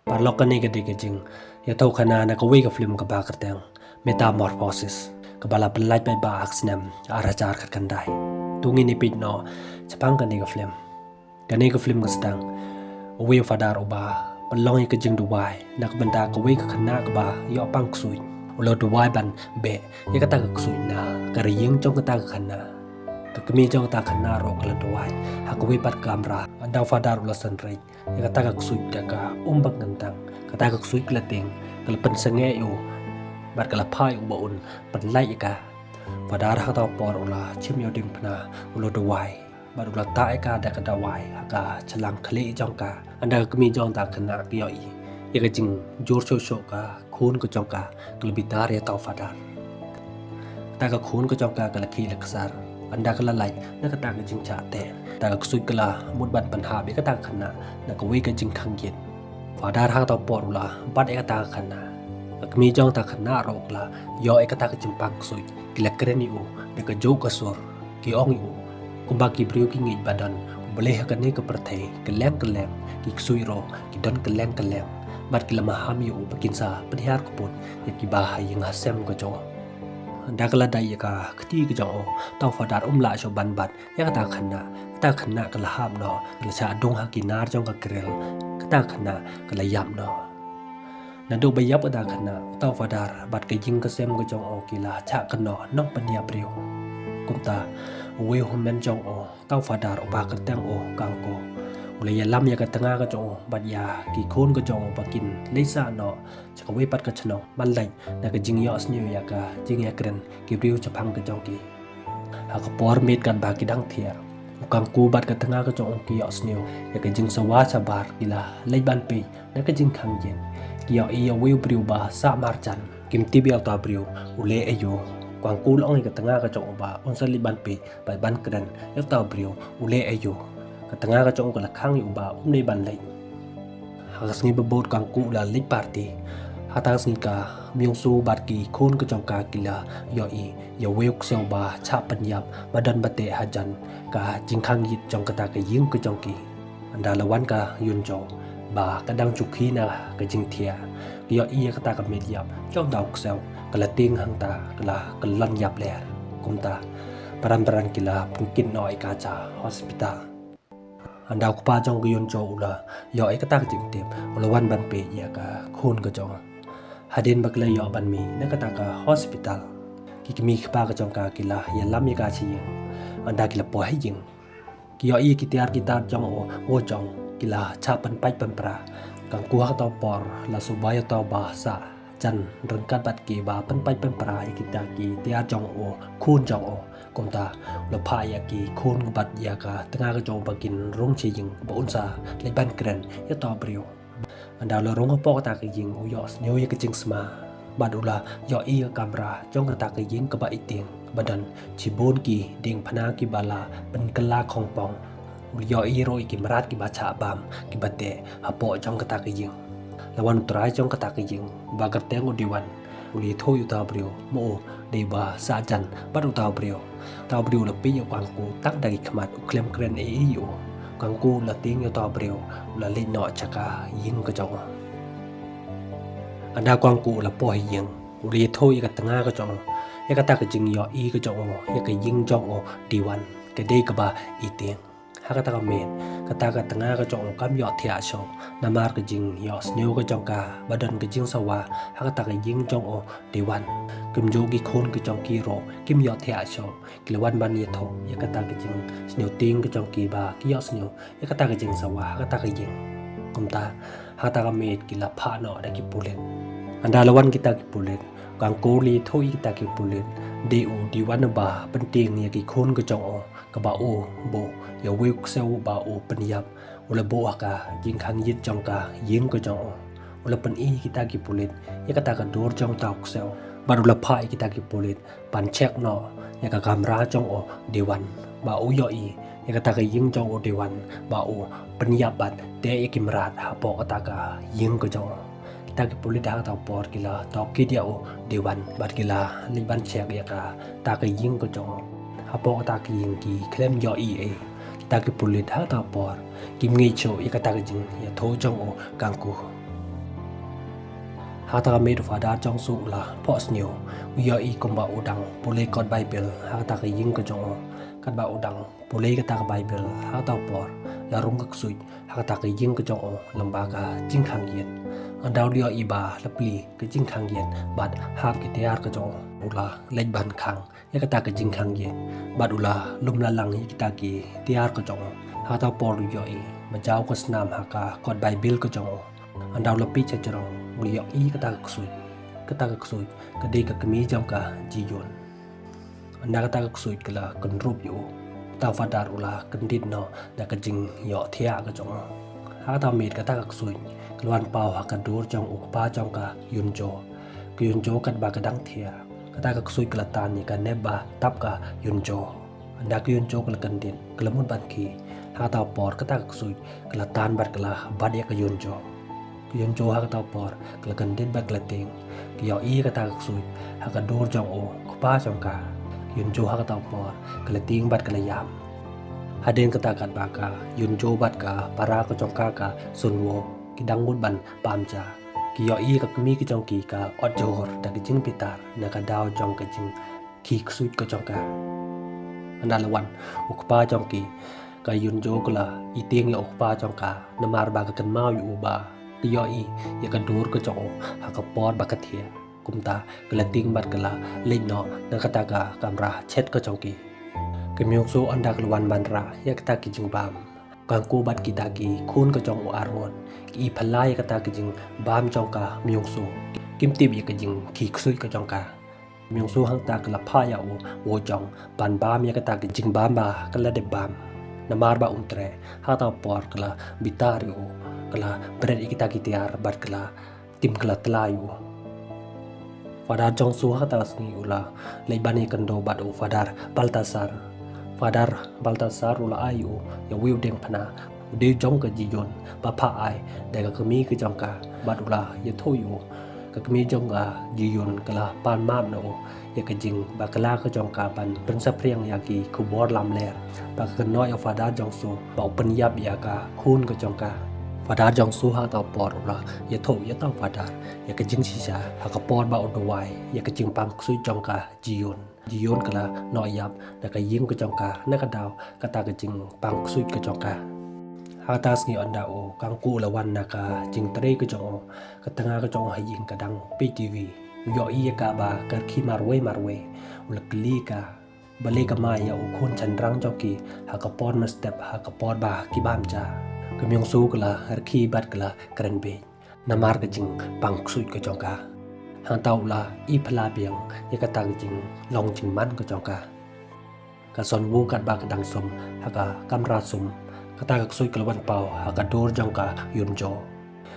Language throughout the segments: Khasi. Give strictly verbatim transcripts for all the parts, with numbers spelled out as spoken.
Paralok, kane ka dei ka jingïathuhkhana na kawei ka film kaba kyrteng Metamorphosis, kaba la pynlait paidbah ha ka snem ar hajar khatkhyndai. To ngin ïa peit noh shaphang kane ka film. Kane ka film ka sdang uwei u father uba pynlong ïa ka jingduwai na ka bynta kawei ka khynnah kaba ïoh pang ksuid. U la duwai ban beh ïa kata ka ksuid na ka rynïeng jong kata ka khynnah. Ka kmie jong kata ka khynnah ruh ka la duwai ha kawei pat ka kamra. Ynda u father u la synreit ïa kata ka ksuid da ka um ba kyntang, kata ka ksuid ka la tieng, ka la pynsangeh ïa u bad ka la phah ïa u ba un pynlait ïa ka. Father ha kata ka por u la shim ïa u diengphna, u la duwai bad u la tah ïa ka da ka dawai ha ka shyllangkhlieh jong ka. Ynda ka kmie jong kata ka khynnah ka ïohi ïa ka jingjur shuh shuh ka khun ka jong ka ka la bitar ïa uta u father. Kata ka khun ka jong ka ka la khih la ksar ynda ka la lait na kata ka jingshah teh. Kata ka ksuid ka la mut ban pynhap ïa kata ka khynnah na kawei ka jingkhang ïit. Father ha kata ka por u la bat ïa kata ka khynnah. Ka kmie jong kata ka khynnah ruh ka la ïoh ïa kata ka jingpang ksuid. Ki la kren ïa u da kajuh ka sur, ki ong ïa u, kumba ki briew ki ngeit ba don U Blei ha kane ka pyrthei kylleng kylleng, ki ksuid ruh ki don kylleng kylleng. Bad ki la maham ïa u ba kin sa pynhiar kput ïa kiba ha ïing ha sem ka jong u. Ynda ka la dait ïa ka kti ka jong u, uta u father um lah shuh ban bat ïa kata ka khynnah. Kata ka khynnah ka la hap noh, ka la shah dung ha ki nar jong ka krel. Kata ka khynnah ka la ïap noh. Naduh ba ïap kata ka khynnah, uta u father bad ka ïing ka sem ka jong u ki la shah kynnoh nongpynïap briew. Kumta uwei u hynmen jong u, uta u father uba kyrteng u Kangku, u la ïalam ïa ka tnga ka jong u bad ïa ki khun ka jong u ba kin leit sah noh sha kawei pat ka shnong ban leit na ka jingïohsniew ïa ka jingïakren ki briew shaphang ka jong ki. Ha ka por miet katba ki dang thiah, u Kangku bad ka tnga ka jong u ki ïohsniew ïa ka jingsawa shabar, ki la leit ban peit na ka jingkhang ïit. Ki ïohi ïa uwei u briew ba sah marjan. Kim tip ïa uta u briew u leh aïu. U Kangku u la ong ïa ka tnga ka jong u ba un sa leit ban peit bad ban kren ïa uta u briew u leh aïu. Ka tnga ka jong u ka la khang ïa u ba um dei ban leit. Ha ka sngi ba bud u Kangku u la leit party. Ha kata ka sngi ka Myungsu bad ki khun ka jong ka ki la ïohi ïa uwei u ksiew ba shah pynïap ba don ba teh hajan ka jingkhang ïit jong kata ka ïing ka jong ki. Ynda la wan ka Yunjo ba ka dang jukhi na ka jingthiah, ka ïohi ïa kata ka met ïap jong uta u ksiew ka la tieng hangta, ka la kyllon ïap lyer. Kumta paran paran ki la pynkit noh ïa ka sha hospital. Ynda u kpa jong ka Yunjo u la ïoh ïa kata ka jingtip, u la wan ban peit ïa ka khun ka jong u. Hadien ba ki la ïoh ban mih na kata ka hospital, ki kmie ki kpa ka jong ka ki la ïalam ïa ka sha ïing. Ynda ki la poi ha ïing, ki ïohi ïa ki tiar ki tar jong u Woo Jung ki la shah pynpait pynpra. Kangku ha kata ka por la suba ïa uta u ba sah jan ryngkat bad kiba pynpait pynpra ïa kita ki tiar jong u khun jong u. Kumta u la phah ïa ki khun bad ïa ka tnga ka jong u ba kin rung sha ïing ba un sa leit ban kren ïa uta u briew. Ynda u la rung hapoh kata ka ïing u ïohsniew ïa ka jingsma bad u la ïohi ïa ka kamra jong kata ka ïing kaba itieng ba don shibun ki diengphna kiba la pynkylla khongpong. U la ïohi ruh ïa ki mrad kiba shah bam kiba teh hapoh jong kata ka ïing. La wan u trai jong kata ka ïing uba kyrteng u Diwan. U la ïathuh ïa uta u briew ma u dei uba sah jan bad uta u briew. Uta u briew u la peit ïa u Kangku tang da ki khmat, u khlem kren ei ei ïa u. U Kangku u la tieng ïa uta u briew, u la leit noh sha ka ïing ka jong u. Ynda u Kangku u la poi ha ïing, u la ïathuh ïa ka tnga ka jong u ïa kata ka jingïohi ka jong u ïa ka ïing jong u Diwan, ka dei kaba itieng. Ha kata ka miet kata ka tnga ka jong u kam ïohthiah shuh namar ka jingïohsniew ka jong ka ba don ka jingsawa ha kata ka ïing jong u Diwan. Kumjuh ki khun ka jong ki ruh kim ïohthiah shuh, ki la wan ban ïathuh ïa kata ka jingsngewtieng ka jong ki ba ki ïohsniew ïa kata ka jingsawa ha kata ka ïing. Kumta ha kata ka miet ki la phah noh da ki pulit. Ynda la wan kita ki pulit, u Kangku u la ïathuh ïa kita ki pulit dei u Diwan uba pyntieng ïa ki khun ka jong u, kaba u buh ïa uwei u ksiew ba u pynïap, u la buh ha ka jingkhang ïit jong ka ïing ka jong u. U la pyni ïa kita ki pulit ïa kata ka dur jong uta u ksiew bad u la phah ïa kita ki pulit ban check noh ïa ka kamra jong u Diwan ba u ïohi ïa kata ka ïing jong u Diwan ba u pynïap bad teh ïa ki mrad hapoh kata ka ïing ka jong u. Kita ki pulit ha kata ka por ki la tohkit ïa u Diwan bad ki la leit ban check ïa kata ka ïing ka jong u. Hapoh kata ka ïing ki khlem ïohi ei. Kita ki pulit ha kata ka por kim ngeit shuh ïa kata ka jingïathuh jong u Kangku. Ha kata ka miet u Father Jong Su u la phohsniew, u ïohi kumba u dang pule kot Baibl ha kata ka ïing ka jong u. Katba u dang pule kata ka Baibl ha kata ka por, la rung ka ksuid ha kata ka ïing ka jong u lyngba ka jingkhang ïit. Ynda u la ïohi ba la plie ka jingkhang ïit bad hap ki tiar ka jong u, u la leit ban khang ïa kata ka jingkhang ïit bad u la lum la lang ïa kita ki tiar ka jong u. Ha kata ka por u ïohi ba jaw ka snam ha ka kot Baibl ka jong u. Ynda u la peit shajrong, u la ïohi kata ka ksuid. Kata ka ksuid ka dei ka kmie jong ka Ji Yun. Ynda kata ka ksuid ka la kynrup ïa u, uta u Father u la kyndit noh da ka jingïohthiah ka jong u. Ha kata ka miet kata ka ksuid ka la wan paw ha ka dur jong u kpa jong ka Yun Jo. Ka Yun Jo katba ka dang thiah, kata ka ksuid ka la tan ïa ka nep ba tap ka Yun Jo. Ynda ka Yun Jo ka la kyndit, ka la mut ban khie. Ha kata ka por kata ka ksuid ka la tan bad ka la bat ïa ka Yun Jo. Ka Yun Jo ha kata ka por ka la kyndit bad ka la tieng. Ka ïohi kata ka ksuid ha ka dur jong u kpa jong ka. Ka Yun Jo ha kata ka por ka la tieng bad ka la ïam. Hadien kata katba ka Yun Jo bad ka para ka jong ka ka Sun Woo ki dang mut ban pam ja, ki ïohi ka kmie ka jong ki ka ot jhur da ka jingbitar na ka daw jong ka jing khie ksuid ka jong ka. Ynda la wan u kpa jong ki, ka Yun Jo ka la ïatieng ïa u kpa jong ka namar ba ka kynmaw ïa u ba ka ïohi ïa ka dur ka jong u ha ka por ba ka thiah. Kumta ka la tieng bad ka la leit noh na kata ka kamra chet ka jong ki. Ka Myung Soo ynda ka la wan ban rah ïa kata ki jingbam, kangku bad kita ki khun ka jong u arngut ki i phylla ïa kata ki jingbam jong ka Myung Soo. Kim tip ïa ka jingkhie ksuid ka jong ka. Myung Soo hangta ka la phah ïa u Woo Jong ban bam ïa kata ka jingbam ba ka la dep bam. Namar ba um treh, ha kata ka por ka la bitar ïa u, ka la bret ïa kita ki tiar bad ka la tim ka la tla ïa u. Father Jong Soo ha kata ka sngi u la leit ban ïakynduh bad u Father Baltasar. Father Baltasar u la ai ïa u ïa uwei u diengphna. U dei jong ka Ji Yun ba phah ai da ka kmie ka jong ka bad u la ïathuh ïa u. Ka kmie jong ka Ji Yun ka la pan map na u ïa ka jingbakla ka jong ka ban pynsaphriang ïa ki khubor lamler. Ba ka kynnoh ïa u Father Jong Soo ba u pynïap ïa ka khun ka jong ka. Father Jong Soo ha kata ka por u la ïathuh ïa uta u Father ïa ka jingshisha ha ka por ba u duwai ïa ka jingpang ksuid jong ka Ji Yun. Ji Yun ka la noh ïap na ka ïing ka jong ka na ka daw kata ka jingpang ksuid ka jong ka. Ha kata ka sngi ynda u kangku u la wan na ka jingtrei ka jong u, ka tnga ka jong u ha ïing ka dang peit TV. U ïohi ïa ka ba ka rkhie marwei marwei. U la kylli ka balei ka mai ïa u khun shynrang jong ki ha ka por mynstep ha ka por ba ki bam ja. Ka Myung Soo ka la rkhie bad ka la kren beit namar ka jingpang ksuid ka jong ka. Hangta u la i phylla biang ïa kata ka jinglong jingman ka jong ka. Ka Sun Woo katba ka dang sum ha ka kamra sum, kata ka ksuid ka la wan paw ha ka dur jong ka Yun Jo.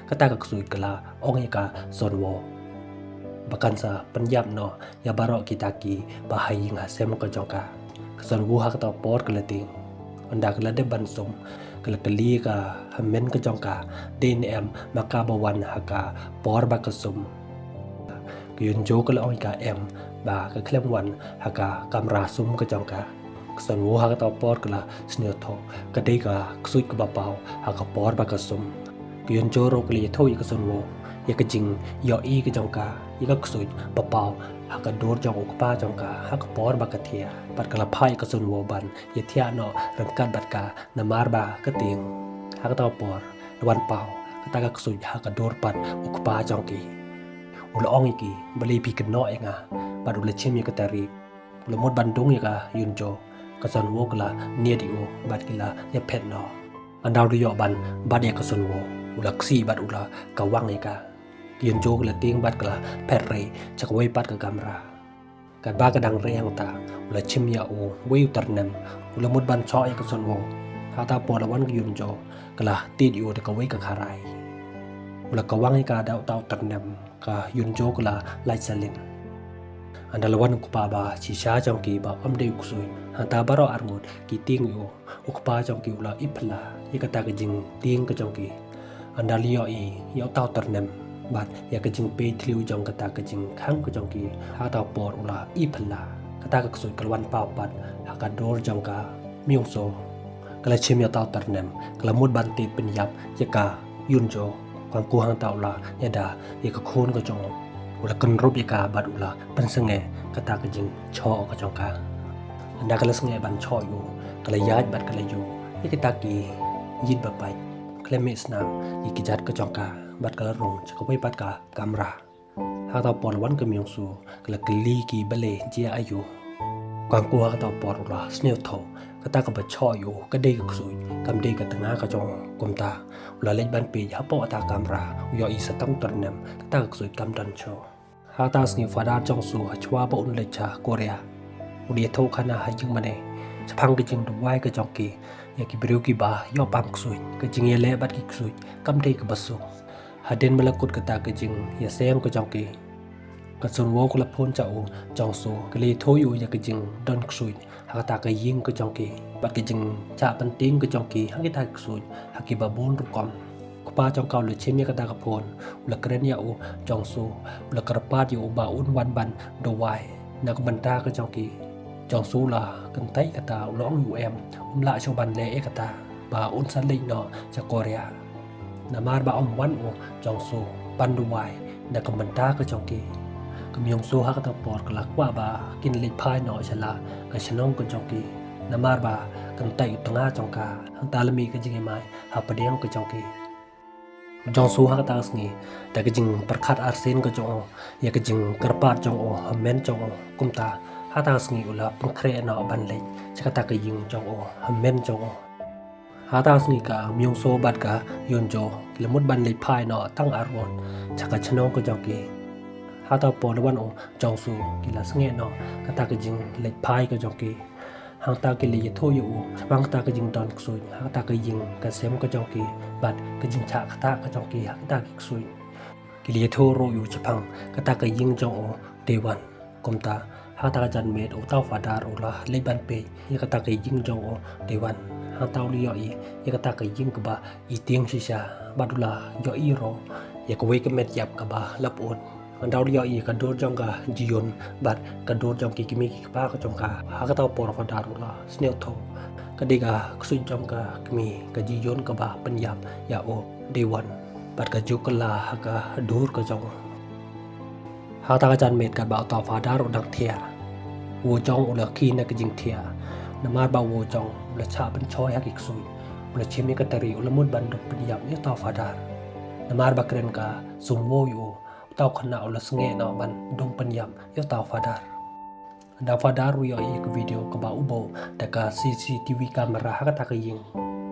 Kata ka ksuid ka la ong ïa ka Sun Woo ba kan sa pynïap noh ïa baroh kita kiba ha ïing ha sem ka jong ka. Ka Sun Woo ha kata ka por ka la tieng. Ynda ka la dep ban sum, ka la kylli ka hynmen ka jong ka, dei ne em ma ka ba wan ha ka por ba ka sum. Ka Yun Jo ka la ong ïa ka em ba ka khlem wan ha ka kamra sum ka jong ka. Ka Sun Woo ha kata ka por ka la sngewthuh ka dei ka ksuid kaba paw ha ka por ba ka sum. Ka Yun Jo ruh ka la ïathuh ïa ka Sun Woo ïa ka jingïohi ka jong ka ïa ka ksuid ba paw ha ka dur jong u kpa jong ka ha ka por ba ka thiah. Bad ka la phah ïa ka Sun Woo ban ïathiah noh ryngkat bad ka namar ba ka tieng. Ha kata ka por la wan paw kata ka ksuid ha ka dur pat u kpa jong ki. U la ong ïa ki, balei phi kynnoh ïa nga? Bad u la shim ïa ka tarik. U la mut ban dung ïa ka Yun Jo. Ka Sun Woo ka la niad ïa u bad ki la ïaphet noh. Ynda u la ïoh ban bat ïa ka Sun Woo, u la ksih bad u la kawang ïa ka. Ka Yun Jo ka la tieng bad ka la phet rei sha kawei pat ka kamra. Katba ka dang rei hangta, u la shim ïa uwei u tyrnem. U la mut ban shoh ïa ka Sun Woo. Ha kata ka por la wan ka Yun Jo, ka la tied ïa u da kawei ka kharai. U la kawang ïa ka da uta u tyrnem. Ka Yun Jo ka la lait salin. Ynda la wan u kpa ba shisha jong ki ba ym dei u ksuid, hangta baroh arngut ki tieng ïa u. U kpa jong ki u la i phylla ïa kata ka jingtieng ka jong ki. Ynda la ïohi ïa uta u tyrnem bad ïa ka jingpei thliew jong kata ka jingkhang ka jong ki, ha kata ka por u la i phylla. Kata ka ksuid ka la wan paw pat ha ka dur jong ka Myung Soo. Ka la shim ïa uta u tyrnem, ka la mut ban tied pynïap ïa ka Yun Jo. Kong Ku hangta u la ïada ïa ka khun ka jong u, u la kynrup ïa ka bad u la pynsngew kata ka jingshoh ka jong ka. Haba ka la sngewbha ban shoh ïa u, ka la ïaid bad ka la ïoh ïa kita ki ïit ba pait khlem mih snam ïa ki jait ka jong ka, bad ka la rung sha kawei pat ka kamra. Ha kata ka por la wan ka Myung Soo, ka la kylli ki balei jia aïu. Kong Ku ha kata ka por u la sngewthuh, kata kaba shoh ïa u ka dei ka ksuid, kam dei ka tnga ka jong u. Kumta u la leit ban peit hapoh kata ka kamra, u ïohi sa tang tyrnem, kata ka ksuid kam don shuh. Ha kata ka sngi u Father Jong Soo, hashwa ba un leit sha Korea, u la ïathuh khana ha ïing mane shaphang ka jingduwai ka jong ki ïa ki briew kiba ïoh pang ksuid. Ka jingïaleh bad ki ksuid kam dei kaba suk. Hadien ba la kut kata ka jingïaseng ka jong ki, ka Sun Woo ka la phone sha u Jong Soo, ka la ïathuh ïa u ïa ka jingdon ksuid ha kata ka ïing ka jong ki, bad ka jingshah pyntieng ka jong ki ha kita ki ksuid ha kiba bun rukom. U kpa jong ka u la shim ïa kata ka phone, u la kren ïa u Jong Soo, u la kyrpad ïa u ba un wan ban duwai na ka bynta ka jong ki. Jong Soo u la kyntait kata, u la ong ïa u em, um lah shuh ban leh ïa kata, ba un sa leit noh sha Korea. Namar ba ym wan u Jong Soo ban duwai na ka bynta ka jong ki. Ka Myung Soo ha kata ka por ka la kwah ba kin leit phai noh sha la ka shnong ka jong ki, namar ba kyntait u tnga jong ka. Hangta la mih ka jingïamai hapdeng ka jong ki. U Jong Soo ha kata ka sngi, da ka jingpyrkhat arsien ka jong u ïa ka jingkyrpad jong u hynmen jong u, kumta ha kata ka sngi u la pynkhreh noh ban leit sha kata ka ïing jong u hynmen jong u. Ha kata ka sngi ka Myung Soo bad ka Hyun Joo ki la mut ban leit phai noh tang arngut sha ka shnong ka jong ki. Ha kata ka por la wan u Jong Soo, ki la sngewthuh kata ka jingleit phai ka jong ki. Hangta ki la ïathuh ïa u shaphang kata ka jingdon ksuid ha kata ka ïing ka sem ka jong ki, bad ka jingshah kata ka jong ki ha kita ki ksuid. Ki la ïathuh ruh ïa u shaphang kata ka ïing jong u Daewon. Kumta ha kata ka janmiet uta u Father u la leit ban peit ïa kata ka ïing jong u Daewon. Hangta u la ïohi ïa kata ka ïing kaba i tieng shisha, bad u la ïohi ruh ïa kawei ka met ïap kaba la pyut. Hangta u la ïohi ïa ka dur jong ka Jihyun bad ka dur jong ki kmie ki kpa ka jong ka. Ha kata ka por u Father u la sngewthuh ka dei ka ksuid jong ka kmie ka Jihyun kaba pynïap ïa u Daewon, bad ka ju kylla ha ka dur ka jong u. Ha kata ka janmiet katba uta u Father u dang thiah, u Woo Jong u la khie na ka jingthiah. Namar ba u Woo Jong u la shah pynshoi ha ki ksuid, u la shim ïa ka tari, u la mut ban dung pynïap ïa uta u Father. Namar ba kren ka Sun Woo ïa u, uta u khynnah u la sngewthuh ban dung pynïap ïa uta u Father. Haba u Father u ïohi ïa ka video kaba u buh da ka C C T V camera ha kata ka ïing,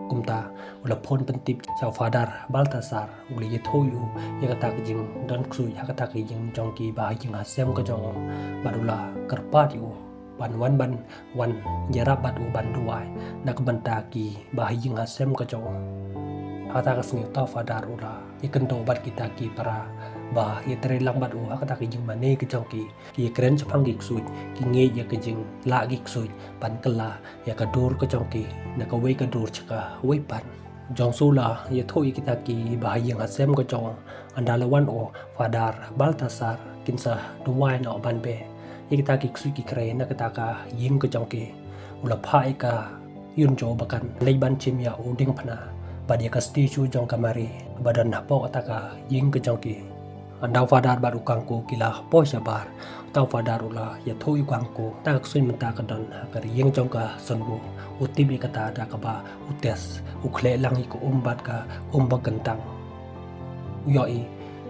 kumta u la phone pyntip sha u Father Balthasar, u la ïathuh ïa u ïa kata ka jingdon ksuid ha kata ka ïing jong ki ba ha ïing ha sem ka jong u, bad u la kyrpad ïa u ban wan, ban wan ïarap bad u ban duwai na ka bynta ki ba ha ïing ha sem ka jong u. Ha kata ka sngi uta u Father u la ïakynduh bad kita ki para ba ïatrei lang bad u ha kata ka ïing mane ka jong ki. Ki ïakren shaphang ki ksuid, ki ngeit ïa ka jinglah ki ksuid ban kylla ïa ka dur ka jong ki na kawei ka dur sha kawei pat. U Jong Soo u la ïathuh ïa kita ki ba ha ïing ha sem ka jong u, haba la wan u Father Balthasar, kin sa duwai noh ban beh ïa kita ki ksuid ki khrei na kata ka ïing ka jong ki. U la phah ïa ka Hyun Joo ba kan leit ban shim ïa u diengphna bad ïa ka statue jong ka Mari ba don hapoh kata ka ïing ka jong ki. Haba u Father bad u Kong Ku ki la poi shabar, uta u Father u la ïathuh ïa u Kong Ku, kata ka ksuid mynta ka don ha ka ïing jong ka Sun Woo. U tip ïa kata da kaba u test, u khleh lang ïa ka um bad ka um ba kyntang. U ïohi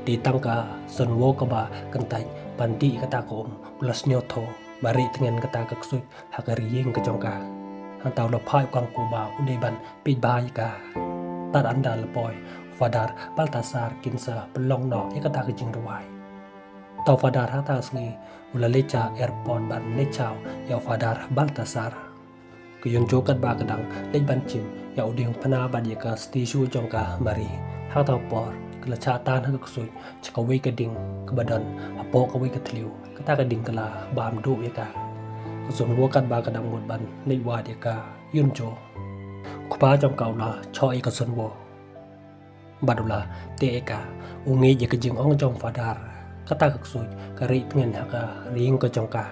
dei tang ka Sun Woo kaba kyntait ban dih ïa kata ka um. U la sngewthuh ba rieh tngen kata ka ksuid ha ka ïing ka jong ka. Hangta u la phah ïa u Kong Ku ba u dei ban peit bha ïa ka. Tad haba la poi u Father Balthasar, kin sa pynlong noh ïa kata ka jingduwai. Uta u Father ha kata ka sngi u la leit sha airport ban leit shaw ïa u Father Balthasar. Ka Hyun Joo katba ka dang leit ban shim ïa u diengphna bad ïa ka statue jong ka Mari, ha kata ka por ka la shah tan ha ka ksuid sha kawei ka dieng kaba don hapoh kawei ka thliew. Kata ka dieng ka la bam duh ïa ka. Ka Sun Woo katba ka dang mut ban leit wad ïa ka Hyun Joo, u kpa jong ka u la shoh ïa ka Sun Woo bad u la teh ïa ka. U ngeit ïa ka jingong jong u Father, kata ka ksuid ka rieh tngen ha ka ïing ka jong ka.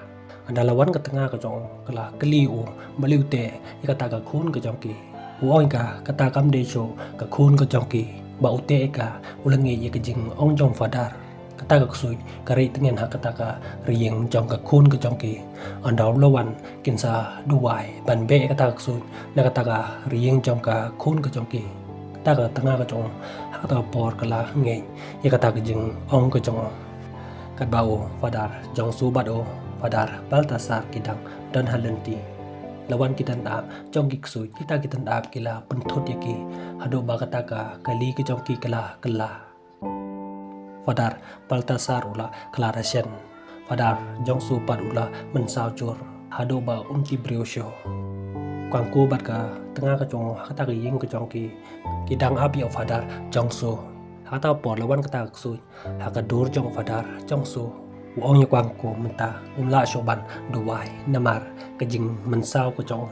Haba la wan ka tnga ka jong u, ka la kylli u balei u teh ïa kata ka khun ka jong ki. U ong ïa ka, kata kam dei shuh ka khun ka jong ki. Ba u teh ïa ka, u la ngeit ïa ka jingong jong Fadar. Kata ka ksuid ka rieh tngen ha kata ka rieng jong ka khun ka jong ki. Ynda u la wan kin sa duwai ban beh ïa kata ka ksuid na kata ka rieng jong ka khun ka jong ki. Kata ka tnga ka jong u ha kata ka por ka la ngeit ïa kata ka jingong ka jong u. Katba u Fadar Jong Su bad u Fadar Baltasar ki dang don ha lynti, la wan ki tyndap jong ki ksuid. Kita ki tyndap ki la pynthut ïa ki haduh ba kata ka kali ka jong ki ka la kylla. Fadar Baltasar u la kylla rashen. Fadar Jong Su pat u la mynsaw jur haduh ba um tip briew shuh. Kangku bad ka tnga ka jong u ha kata ka ïing ka jong ki, ki dang ap ïa u Fadar Jong Su. Ha kata ka por la wan kata ka ksuid ha ka dur jong u Fadar Jong Su. U ong ïa u Kangku mynta um lah shuh ban duwai namar ka jingmynsaw ka jong u.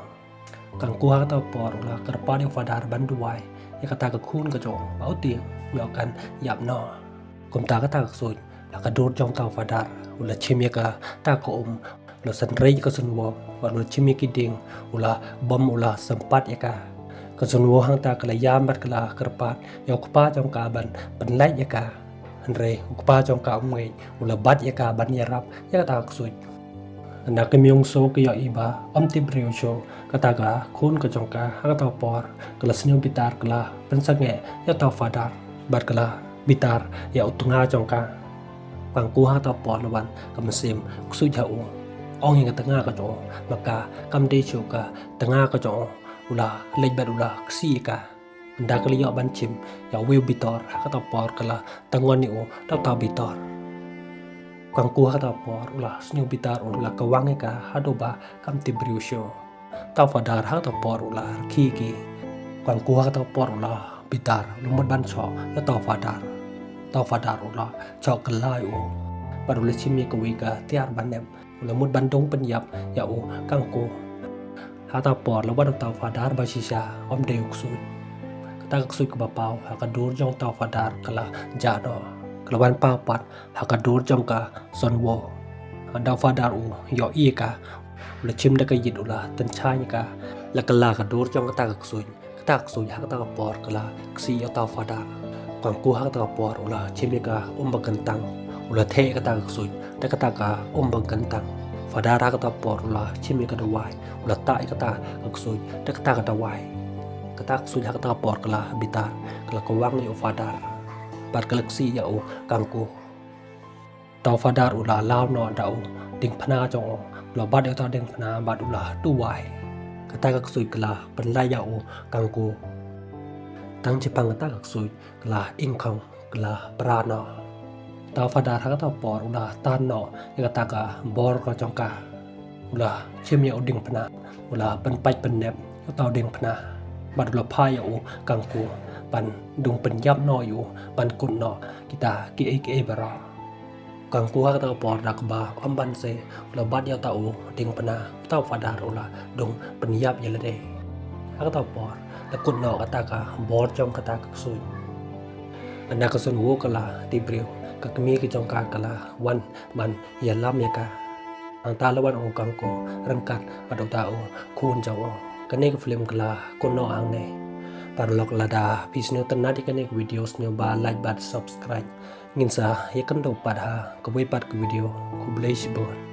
Kangku ha kata ka por u la kyrpad ïa u Fadar ban duwai ïa kata ka khun ka jong u ba u tieng ïoh kan ïap noh. Kumta kata ka ksuid ha ka dur jong uta u Fadar u la shim ïa kata ka um, u la synreit ïa ka sunwoh bad u la shim ïa ki dieng, u la bom, u la sympat ïa ka. Ka sunwoh hangta ka la ïam bad ka la kyrpad ïa u kpa jong ka ban pynlait ïa ka. Hynrei u kpa jong ka um ngeit, u la bat ïa ka ban ïarap ïa kata ka ksuid. Ynda ki mynsiem ki ïohi ba um tip briew shuh kata ka khun ka jong ka, ha kata ka por ka la sniew bitar, ka la pynsangeh ïa uta u Fadar bad ka la bitar ïa u tnga jong ka. Kangku ha kata ka por la wan ka mynsiem ksuid ha u, ong ïa ka tnga ka jong u ba ka kam dei shuh ka tnga ka jong u. U la leit bad u la ksih ïa ka. Ynda ka la ïoh ban shim ïa uwei u bitor, ha kata ka por ka la tyngon ïa u da uta u bitor. Kangku ha kata ka por u la sniew bitar, u la kawang ïa ka haduh ba kam tip briew shuh. Uta u Fadar ha kata ka por u la rkhie ïa ki. Kangku ha kata ka por u la bitar, u la mut ban shoh ïa uta u Fadar. Uta u Fadar u la shoh kylla ïa u bad u la shim ïa kawei ka tiar ban nep. U la mut ban dung pynïap ïa u Kangku. Ha kata ka por la wan uta u Fadar ba shisha, um dei u ksuid. Kata ka ksuid kaba paw ha ka dur jong uta u Fadar ka la jah noh. Ka la wan paw pat ha ka dur jong ka sunwoh. Ynda u Fadar u ïohi ïa ka, u la shim da ka ïit, u la tynshaiñ ïa ka. La kylla ka dur jong kata ka ksuid. Kata ka ksuid ha kata ka por ka la ksih ïa uta u Fadar. Kangku ha kata ka por u la shim ïa ka um ba kyntang, u la theh ïa kata ka ksuid da kata ka um ba kyntang. Fadar ha kata ka por u la shim ïa ka dawai, u la tah ïa kata ka ksuid da kata ka dawai. Kata ka ksuid ha kata ka por ka la bitar, ka la kawang ïa u Fadar bad ka la ksih ïa u Kangku. Uta u Fadar u la law noh da u diengphna jong u, u la bat ïa uta u diengphna bad u la duwai. Kata ka ksuid ka la pynlait ïa u Kangku. Tang shaphang kata ka ksuid ka la ingkhong, ka la pra noh. Uta u Fadar ha kata ka por u la tan noh ïa kata ka bor ka jong ka. U la shim ïa u diengphna, u la pynpait pynnep ïa uta u diengphna bad u la phah ïa u Kangku ban dung pynïap noh ïa u, ban kut noh kita kiei kiei baroh. Kangku ha kata ka por da kaba um ban sei u la bat ïa uta u diengphna, uta u Fadar u la dung pynïap ïa lade. Ha kata ka por la kut noh kata ka bor jong kata ka ksuid. Ynda ka sunwoh ka la tip briew, ka kmie ka jong ka ka la wan ban ïalam ïa ka. Hangta la wan u Kangku ryngkat bad uta u khun jong u. Kane ka film ka la kut noh hangne. Paralok, lada phi sngewtynnat ïa kane ka video, sngewbha like bad subscribe. Ngin sa ïakynduh pat ha kawei pat ka video. Khublei shibun.